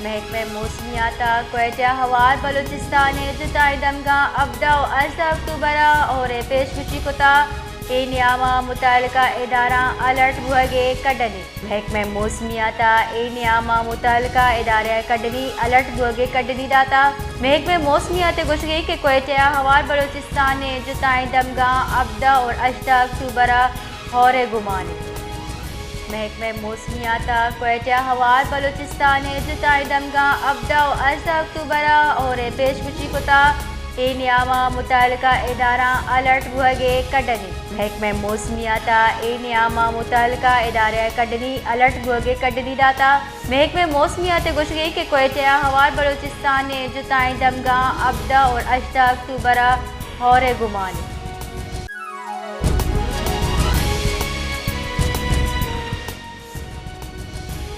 محکمہ موسمیات ءَ کوئٹہ ءَ ہوار بلوچستان ءِ جتائیں دمگاں ہبدہ ءُ ہژدہ اکتوبر ءَ ہور ءِ پیشگوشی کتگ۔ اے نیام ءَ متعلقہ اداراں الرٹ بوھگ ءِ کڈنی۔ محکمہ موسمیات ءَ اے نیام ءَ متعلقہ ادارہ ءَ کڈنی الرٹ بوھگ ءِ کڈنی داتگ۔ محکمہ موسمیات ءِ گوشگ اِنت کہ کوئٹہ ءَ ہوار بلوچستان ءِ جتائیں دمگاں ہبدہ اور ہژدہ اکتوبر ءَ ہور ءِ گمان اِنت۔ محکمہ موسمیات ءَ کوئٹہ ءَ ہوار بلوچستان ءِ جتائیں دمگاں ہبدہ ءُ ہژدہ اکتوبر ءَ ہور ءِ پیشگوشی کتگ۔ اے نیام ءَ متعلقہ اداراں الرٹ بوھگ ءِ کڈنی۔ محکمہ موسمیات ءَ اے نیام ءَ متعلقہ ادارہ ءَ کڈنی الرٹ بوھگ ءِ کڈنی داتگ۔ محکمہ موسمیات ءِ گوشگ اِنت کہ کوئٹہ ءَ ہوار بلوچستان ءِ جتائیں دمگاں ہبدہ اور ہژدہ اکتوبر ءَ ہور ءِ گمان اِنت۔